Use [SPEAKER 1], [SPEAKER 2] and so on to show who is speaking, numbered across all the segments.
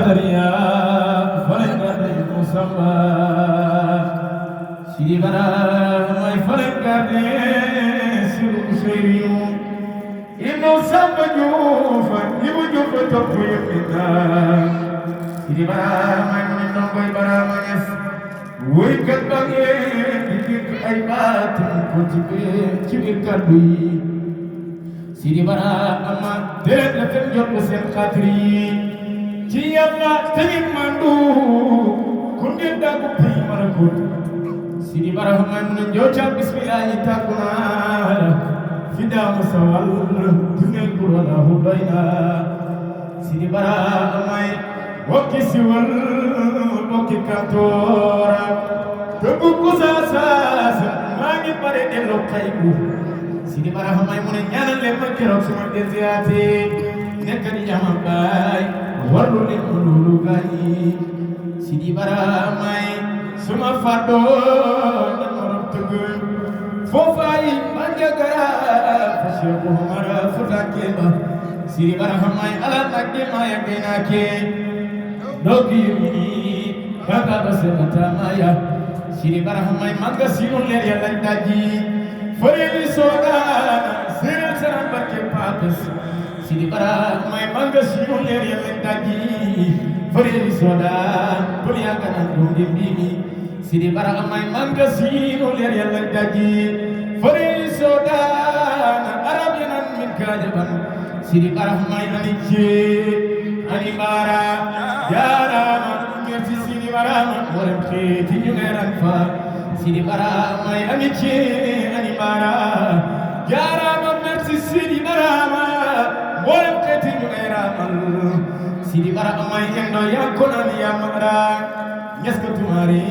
[SPEAKER 1] قدريا فلقد المسمى سيدي برا ما فلقد سر شيريو إنه سبب جوف يوجب تقوي منا سيدي برا ما من نوبي برا ما يس ويكت بغي بكيك أي بات كنت كدوي سيدي برا أما دلت لفن جوب سين خاطري ci Yàlla tamit mandu kunde dagu pi marakut sidi barahman mun jota bismillah takuna fida musawal dunel qurana hudaina sidi barahmay wakki siwal wakki kantora tebu kusasa magi pare delo kaybu sidi barahmay mun ñaanal le ma kero suma desiate nekani jama bay warlu leen loolu gaay sidi baramay suma fado na morom tëgg foofay manjaga fa Cheikh Umar Fuuta Keba sidi baramay ala nagge maya genake dogi yini kaga basata maya sidi baramay manga sinu leer yalla daji foreli soga sere saram bakke papas sidi bara may manga sinu leer yalla daji foreli soda dunya kana dundi bimi sidi bara may manga sinu leer yalla daji foreli soda arab yanan min kajaban sidi bara may ani bara yara merci sidi bara moram kheti ñuneran fa sidi bara may ani bara yara merci sidi bara bolam kati ñu ay ramal sidi bara amay endo ya konan ya mara ñeska tumari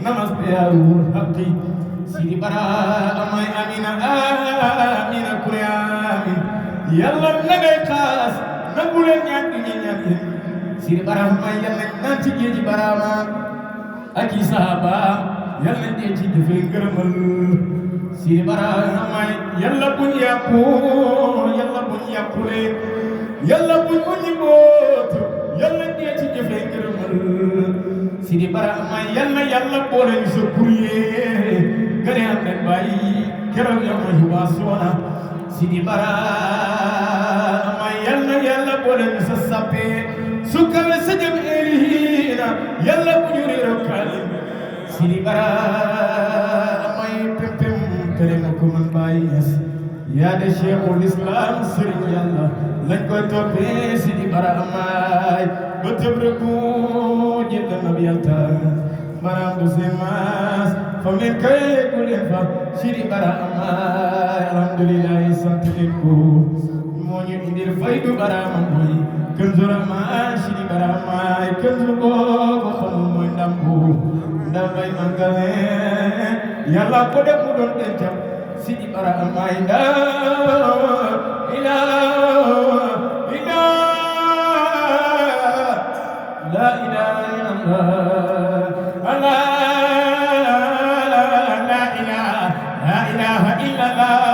[SPEAKER 1] namaste ya ruhul haqqi sidi bara amay amina kuryamin yalla nagay khas nabule ñaan ñi ñaan sidi bara amay yalla nanti geji barama aki sahaba yalla de ci defé ngërëmal sidi bara amay yalla buñ yàqule yàlla buñ ko ñibboot yàlla dee ci jëfe ngërëmal sidi bara amay yàlla boole ñu sa courrier gane am ne bàyyi keroog yow ma xibaar soona sidi bara amay yàlla boole ñu sa sappe su kawe sa jëm eliina yàlla bu ñu réero kaalim sidi bara amay pempem tere na ko man bàyyi ñas yaa de Cheikhul Islam Serigne Yàlla lañ koy toppee sidi bara amay ba tëb rek mu jël nabi yalta maram du semas fam leen kay ku leen fa sidi bara amay alhamdulillah sant leen ko moo ñu indil faydu bara amay Kanzu Rahman sidi bara amay kanzu boobu xamul mooy ndambu ndambay mangale Yàlla ko def mu doon dencam sidi bara amay la ilaha illallah la ilaha illallah la ilaha illallah